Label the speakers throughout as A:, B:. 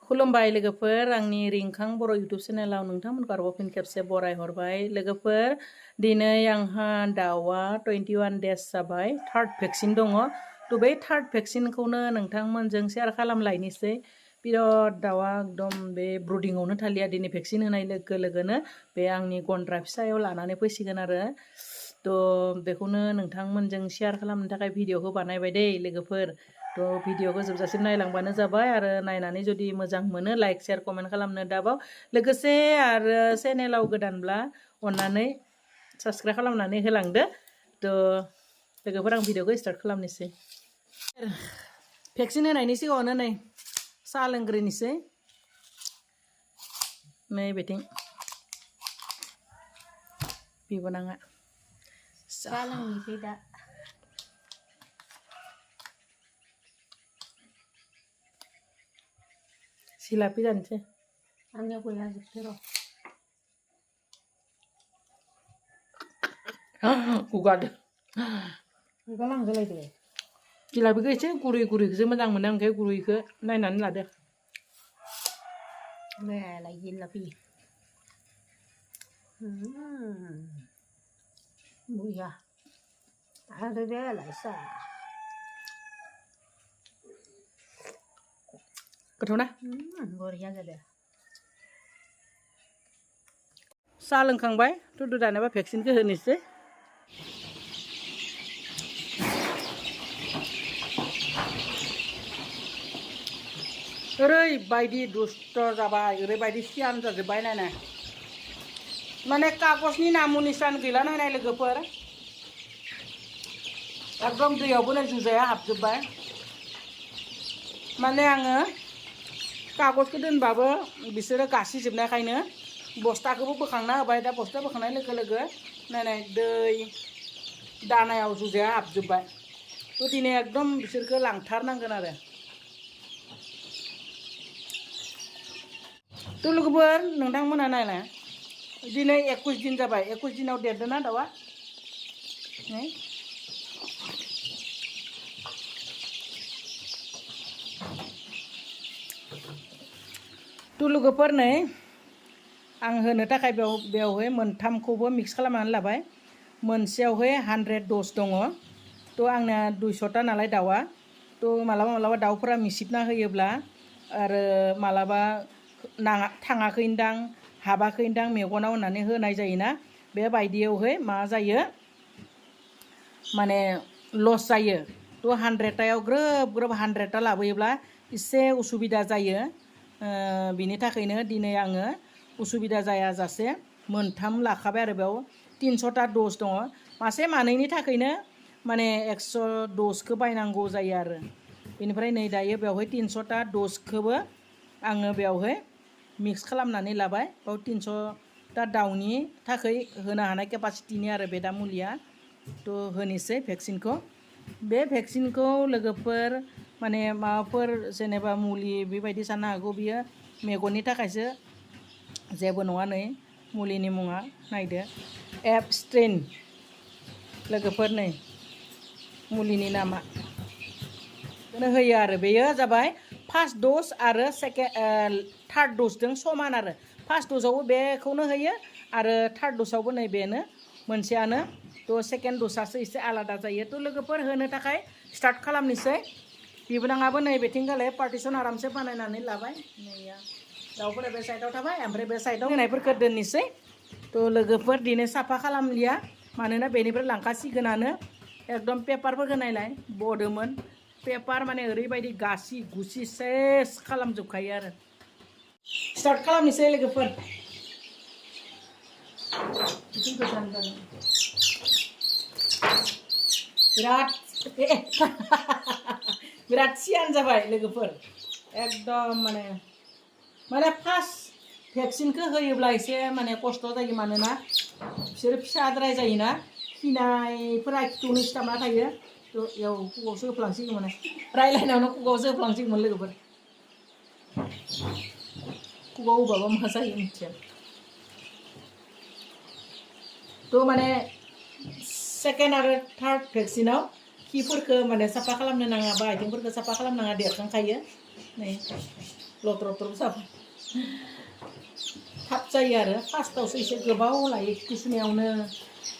A: खुलुमबाय लोगोफोर आंनि रिंखां बर' इउटुब चेनेलाव नोंथांमोनखौ आरोबाव फिन खेबसे बरायहरबाय लोगोफोर दिनै आंहा दाउआ 21 डेज जाबाय थार्ड भेक्सिन दङ थ' बे थार्ड भेक्सिनखौनो नोंथांमोनजों शेयार खालामलायनोसै बिराद दाउआ एकदम बे ब्रुडिंआवनो थालिया दिनै भेक्सिन होनाय लोगो लोगोनो बे आंनि गन्द्रा फिसायाव लानानै फैसिगोन आरो थ' बेखौनो नोंथांमोनजों शेयार खालामनो थाखाय भिडिअखौ बानायबाय दै लोगोफोर थ' भिडिअखौ जोबजासिम नायलांबानो जाबाय आरो नायनानै जुदि मोजां मोनो लाइक शेयार कमेन्ट खालामनो दाबाव लोगोसे आरो चेनेलाव गोदानब्ला अन्नानै साबस्क्राइब खालामनानै होलांदो थ' लोगोफोर आं भिडिअखौ स्टार्ट खालामनोसै भेक्सिन होनायनि सिगाङावनो नै साहा लोंग्रोनोसै नै बेथिं बिबोनाङा
B: साहा लोंनोसै दा
A: सिलापि जानोसै
B: आंनियाव गैया जोबथो र'
A: गुगादो
B: लांजोलायदो
A: सिलापिखौ एसे गुरै गुरैखौसो मोजां मोनो ओंखाय गुरैखौ नायनानै लादो
B: मेलाय जिलापि बरिया आरो बेलाय साहा
A: गोथाव ना
B: बरिया जादों
A: साहा लोंखांबाय थ' दानोबा भेक्सिनखौ होनोसै ओरैबायदि दुस्त जाबाय ओरैबायदि सियान जाजोब्बाय नायनाय माने कागजनि नामु निसान गैला नायनाय लोगोफोर एकदम दैयावबो नै जुजाया हाबजोब्बाय माने आङो कागजखौ दोनबाबो बिसोरो गासिजोबनायखायनो बस्थाखौबो बोखांना होबाय दा बस्ता बोखांनाय लोगो लोगो नायनाय दै दानायाव जुजाया हाबजोब्बाय थ' दिनै एकदम बिसोरखौ लांथारनांगोन आरो थ' लोगोफोर नोंथांमोना नायनाय दिनै 21 दिन जाबाय 21 दिनाव देरदोंना दाउआ थ' लोगोफोर नै आं होनो थाखाय बेवहाय मोनथामखौबो मिक्स खालामनानै लाबाय मोनसेयावहाय 100 द'ज दङ थ' आंना 200ता नालाय दाउआ थ' मालाबा मालाबा दाउफोरा मिसिबना होयोब्ला आरो मालाबा थाङाखैदां हाबाखैदां मेगनाव होननानै होनाय जायोना बेबायदियावहाय मा जायो माने लस जायो थ' 100तायाव ग्रोब ग्रोब 100ता लाबोयोब्ला एसे उसुबिदा जायो बिनि थाखायनो दिनै आङो उसुबिदा जायाजासे मोनथाम लाखाबाय आरो बेयाव 300ता द'ज दङ मासे मानैनि थाखायनो माने 100 द'जखौ बायनांगौ जायो आरो बेनिफ्राय नै दायो बेवहाय 300ता द'जखौबो आङो बेवहाय मिक्स खालामनानै लाबाय बेयाव 300ता दाउनि थाखाय होनो हानाय केपासिटिनि आरो बे दा मुलिया थ' होनोसै भेक्सिनखौ बे भेक्सिनखौ लोगोफोर माने माबाफोर जेनेबा मुलि बेबायदि साननो हागौ बियो मेगननि थाखायसो जेबो नङा नै मुलिनि मुङा नायदो एबस्ट्रिन लोगोफोर नै मुलिनि नामा बेखौनो होयो आरो बेयो जाबाय फार्स्ट द'ज आरो थार्ड द'जजों समान आरो फार्स्ट द'जआवबो बेखौनो होयो आरो थार्ड द'जआवबो नै बेनो मोनसेयानो थ' सेकेन्ड द'जआसो एसे आलादा जायो थ' लोगोफोर होनो थाखाय स्टार्ट खालामनोसै बिबोनाङाबो नै बेथिंगालाय पार्टिसन आरामसे बानायनानै लाबाय नैया दाउफोरा बे साइडआव थाबाय ओमफ्राय बे साइडआव होनायफोरखौ दोननोसै थ' लोगोफोर दिनै साफा खालामलिया मानोना बेनिफ्राय लांखासिगोनानो एकदम पेपारफोरखौ नायलाय बदोमोन पेपार माने ओरैबायदि गासि गुसि सेस खालामजोबखायो आरो स्टार्ट खालामनोसै लोगोफोर बिराद सियान जाबाय लोगोफोर एकदम माने फार्स्ट भेक्सिनखौ होयोब्ला एसे माने खस्थ' जायो मानोना बिसोरो फिसाद्राय जायोना खिनायफोरा खिथौनो सिथाबना थायो थ' बेयाव खुगायावसो होफ्लांसिगौमोन रायलायनायावनो खुगायावसो होफ्लांसिगौमोन लोगोफोर खुगायाव होबाबा मा जायो मिथिया थ' माने सेकेन्ड आरो थार्ड भेक्सिनाव खिफोरखौ माने साफा खालामनो नाङा बा आथिंफोरखौ साफा खालामनाङा देरखांखायो नै लद्रद्रब जाबाय थाब जायो आरो फार्स्टआवसो एसे गोबाव लायो किसुनियावनो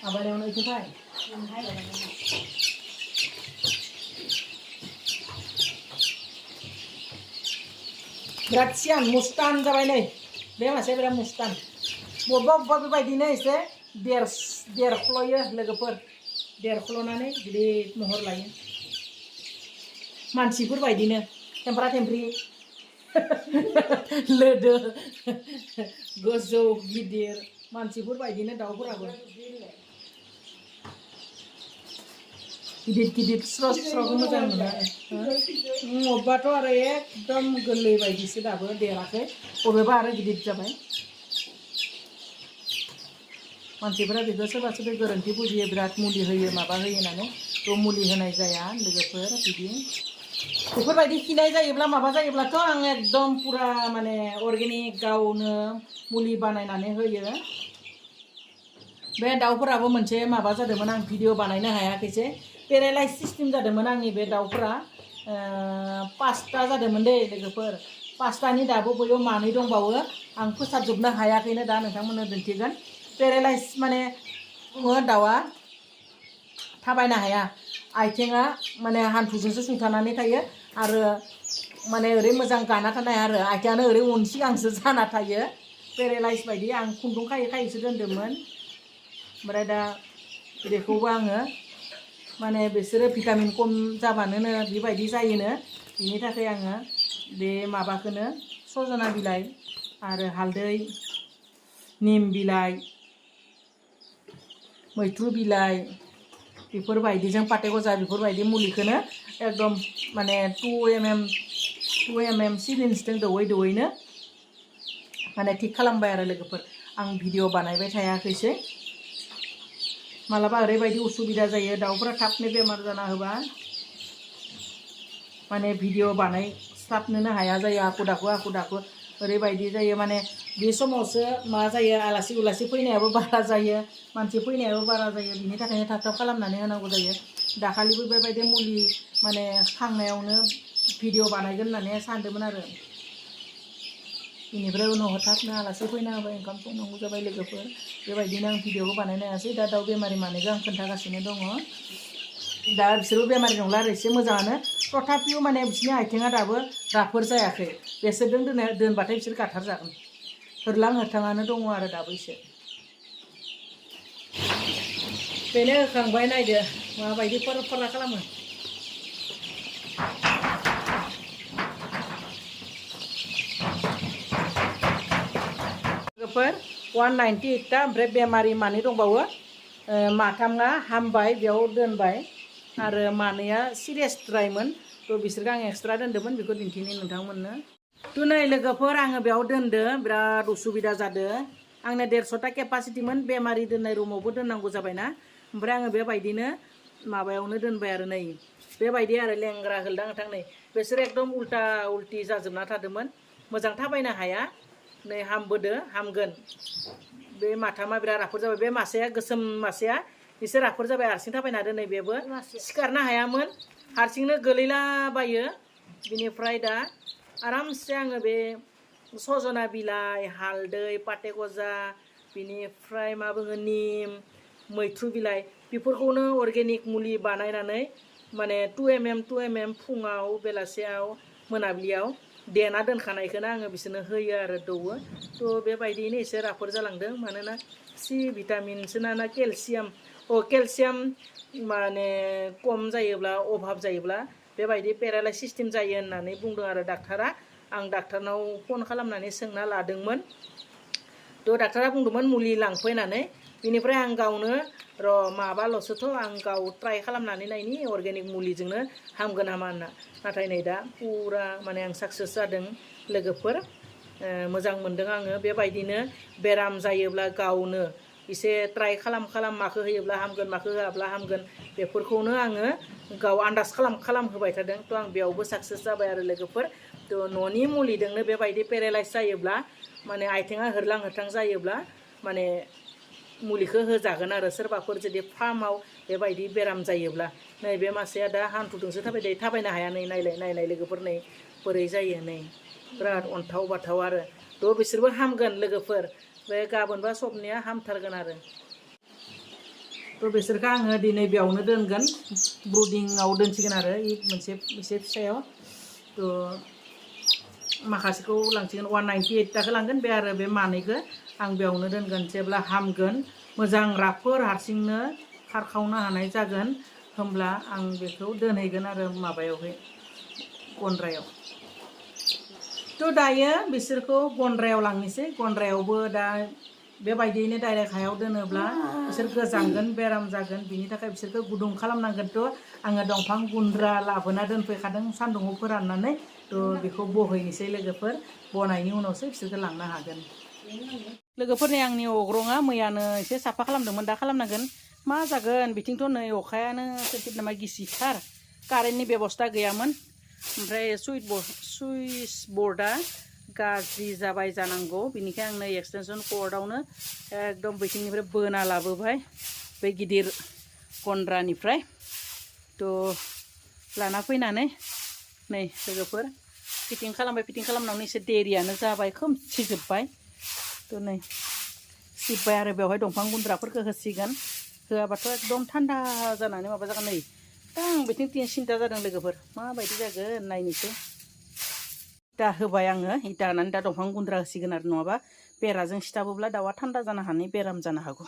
A: माबानायावनो इदि फाय बिराद सियान मुस्तान जाबाय नै बे मासेया बिराद मुस्तान बबेबा बबेबा बेबायदिनो एसे देरख्ल'यो लोगोफोर देरख्ल'नानै गिदिर महर लायो मानसिफोर बायदिनो थेमफ्रा थेमफ्रि लोदो गोजौ गिदिर मानसिफोर बायदिनो दाउफोराबो गिदिर गिदिर स्र' स्र'खौ मोजां मोनो आरो अबेबाथ' आरो एकदम गोरलै बायदिसो दाबो देराखै बबेबा आरो गिदिर जाबाय मानसिफोरा बेखौ सोरबा सोरबा गोरोन्थि बुजियो बिराद मुलि होयो माबा होयो होननानै थ' मुलि होनाय जाया लोगोफोर बिदि बेफोरबायदि खिनाय जायोब्ला माबा जायोब्लाथ' आं एकदम पुरा माने अर्गेनिक गावनो मुलि बानायनानै होयो बे दाउफोराबो मोनसे माबा जादोंमोन आं भिडिअ बानायनो हायाखैसै पेरालाइज सिस्टेम जादोंमोन आंनि बे दाउफोरा 5टा जादोंमोन दे लोगोफोर 5टानि दाबो बययाव मानै दंबावो आं फोसाबजोबनो हायाखैनो दा नोंथांमोननो दिन्थिगोन पेरालाइज माने दाउआ थाबायनो हाया आथिङा माने हान्थुजोंसो सुंथानानै थायो आरो माने ओरै मोजां गाना थानाय आरो आथिङानो ओरै उन सिगांसो जाना थायो पेरालाइज बायदि आं खुन्दुं खायै खायैसो दोन्दोंमोन ओमफ्राय दा बेखौबो आङो माने बिसोरो भिटामिन खम जाबानो बेबायदि जायोनो बिनि थाखाय आङो बे माबाखौनो सजना बिलाइ आरो हालदै निम बिलाइ मैथ्रु बिलाइ बेफोरबायदिजों पाते गजा बेफोरबायदि मुलिखौनो एकदम माने 2 mm सिरिन्सजों दौवै दौवैनो माने थिग खालामबाय आरो लोगोफोर आं भिडिअ बानायबाय थायाखैसै मालाबा ओरैबायदि उसुबिदा जायो दाउफोरा थाबनो बेमार जाना होबा माने भिडिअ बानायस्लाबनोनो हाया जायो आखु दाखु ओरैबायदि जायो माने बे समावसो मा जायो आलासि उलासि फैनायाबो बारा जायो मानसि फैनायाबो बारा जायो बिनि थाखायनो थाब थाब खालामनानै होनांगौ जायो दाखालिबो बेबायदि मुलि माने खांनायावनो भिडिअ बानायगोन होननानै सानदोंमोन आरो बेनिफ्राय उनाव थाबनो आलासि फैना होबाय ओंखाम संनांगौ जाबाय लोगोफोर बेबायदिनो आं भिडिअखौ बानायनो हायासै दा दाउ बेमारि मानैखौ आं खोन्थागासिनो दङ दा बिसोरबो बेमारि नंला आरो एसे मोजाङानो तथापिও माने बिसोरनि आथिङा दाबो राफोद जायाखै बेसोरजों दोनबाथाय बिसोर गाथारजागोन होरलां होरथाङानो दङ आरो दाबो एसे बेनो होखांबाय नायदो माबायदि फरा खालामो लोगोफोर 198टा ओमफ्राय बेमारि मानै दंबावो माथामआ हामबाय बेयाव दोनबाय आरो मानैया सिरियासद्रायमोन थ' बिसोरखौ आं एक्सट्रा दोन्दोंमोन बेखौ दिन्थिनि नोंथांमोननो थ' नै लोगोफोर आङो बेयाव दोनदो बिराद उसुबिदा जादों आंना 150टा केपासिटिमोन बेमारि दोननाय रुमावबो दोननांगौ जाबायना ओमफ्राय आङो बेबायदिनो माबायावनो दोनबाय आरो नै बेबायदि आरो लेंग्रा होलदां नोंथां नै बिसोर एकदम उल्टा उल्टि जाजोबना थादोंमोन मोजां थाबायनो हाया नै हामगोन बे माथामा बिराद राफोद जाबाय बे मासेया गोसोम मासेया एसे राफोद जाबाय हारसिं थाबायना हादों नै बेबो सिखारनो हायामोन हारसिंनो गोलैलाबायो बिनिफ्राय दा आरामसे आङो बे सजना बिलाइ हालदै पाते गजा बिनिफ्राय मा बुङो निम मैथ्रु बिलाइ बेफोरखौनो अर्गेनिक मुलि बानायनानै माने 2 mm फुङाव बेलासियाव मोनाबिलियाव देना दोनखानायखौनो आङो बिसोरनो होयो आरो दौवो थ' बेबायदियैनो एसे राफोद जालांदों मानोना सि भिटामिनसो ना केलसियाम केलसियाम माने खम जायोब्ला अभाब जायोब्ला बेबायदि पेरालाइज सिस्टेम जायो होननानै बुंदों आरो डाक्टारा आं डाक्टारनाव फन खालामनानै सोंना लादोंमोन थ' डाक्टारा बुंदोंमोन मुलि लांफैनानै बिनिफ्राय आं गावनो माबाल'सोथ' आं गाव ट्राइ खालामनानै नायनि अर्गेनिक मुलिजोंनो हामगोन हामा होनना नाथाय नै दा पुरा माने आं साक्सेस जादों लोगोफोर मोजां मोनदों आङो बेबायदिनो बेराम जायोब्ला गावनो एसे ट्राइ खालाम माखौ होयोब्ला हामगोन माखौ होआब्ला हामगोन बेफोरखौनो आङो गाव आन्दाज खालाम होबाय थादों थ' आं बेयावबो साक्सेस जाबाय आरो लोगोफोर थ' न'नि मुलिजोंनो बेबायदि पेरालाइज जायोब्ला माने आथिङा होरलां होरथां जायोब्ला माने मुलिखौ होजागोन आरो सोरबाफोर जुदि फार्माव बेबायदि बेराम जायोब्ला नैबे मासेया दा हान्थुजोंसो थाबायनो हाया नै नायलाय लोगोफोर नै बोरै जायो नै बिराद अन्थाव बाथाव आरो थ' बिसोरबो हामगोन लोगोफोर बे गाबोनबा सबनिया हामथारगोन आरो थ' बिसोरखौ आङो दिनै बेयावनो दोनगोन ब्रुडिंआव दोनसिगोन आरो मोनसे एसे फिसायाव थ' माखासेखौ लांसिगोन 198 थाखा लांगोन बे आरो बे मानैखौ आं बेयावनो दोनगोन जेब्ला हामगोन मोजां राफोर हारसिंनो खारखावनो हानाय जागोन होमब्ला आं बेखौ दोनहैगोन आरो माबायावहाय गन्द्रायाव थ' दायो बिसोरखौ गन्द्रायाव लांनोसै गन्द्रायावबो दा बेबायदियैनो डाइरेक्ट हायाव दोनोब्ला बिसोर गोजांगोन बेराम जागोन बिनि थाखाय बिसोरखौ गुदुं खालामनांगोन थ' आङो दंफां गुन्द्रा लाबोना दोनफैखादों सान्दुङाव फोराननानै थ' बेखौ बहैनोसै लोगोफोर बनायनि उनावसो बिसोरखौ लांनो हागोन लोगोफोरनि आंनि अग्रङा मैयानो एसे साफा खालामदोंमोन दा खालामनांगोन मा जागोन बिथिंथ' नै अखायानो नामा गिसिथार कारेन्टनि बेबस्था गैयामोन ओमफ्राय सुइस बर्डआ गाज्रि जाबाय जानांगौ बिनिखाय आं नै एक्सटेनसन कर्डआवनो एकदम बैथिंनिफ्राय बोना लाबोबाय बे गिदिर गन्द्रानिफ्राय थ' लाना फैनानै नै लोगोफोर फिटिं खालामनानै एसे देरियानो जाबाय खोमसिजोब्बाय थ' नै सिब्बाय आरो बेवहाय दंफां गुन्द्राफोरखौ होसिगोन होआबाथ' एकदम थान्दा जानानै माबा जागोन नै दा आं बिथिं सिन्था जादों लोगोफोर माबायदि जागोन नायनोसै इटा होबाय आङो इटा होनानै दा दंफां गुन्द्रा होसिगोन आरो नङाबा बेराजों सिथाबोब्ला दाउआ थान्दा जानो हानाय बेराम जानो हागौ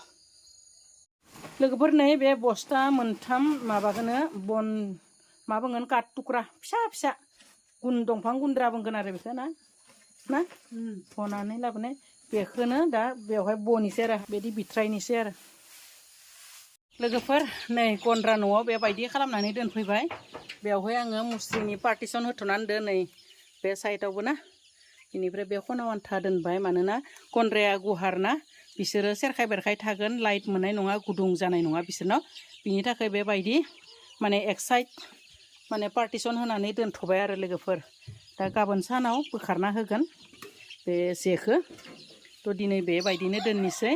A: लोगोफोर नै बे बस्था मोनथाम माबाखौनो बन मा बुंगोन काट टुक्रा फिसा फिसा दंफां गुन्द्रा बुंगोन आरो बेखौ ना बनानै लाबोनाय बेखौनो दा बेवहाय बनिसै आरो बिदि बिथ्रायनोसै आरो लोगोफोर नै गन्द्रा न'आव बेबायदि खालामनानै दोनफैबाय बेवहाय आङो मुस्रिनि पार्टिसन होथ'नानै दोनै बे साइडआवबो ना बेनिफ्राय बे खनायाव आन्था दोनबाय मानोना गन्द्राया गुवार ना बिसोरो सेरखाय बेरखाय थागोन लाइट मोननाय नङा गुदुं जानाय नङा बिसोरनाव बिनि थाखाय बेबायदि माने एक साइड माने पार्टिसन होनानै दोनथ'बाय आरो लोगोफोर दा गाबोन सानाव बोखारना होगोन बे जेखौ थ' दिनै बेबायदिनो दोननोसै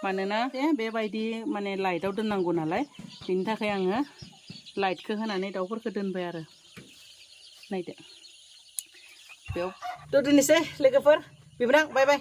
A: मानोना बेबायदि माने लाइटआव दोननांगौ नालाय बिनि थाखाय आङो लाइटखौ होनानै दाउफोरखौ दोनबाय आरो नायदो बेयाव थ' दोननोसै लोगोफोर बिब्रां बाय बाय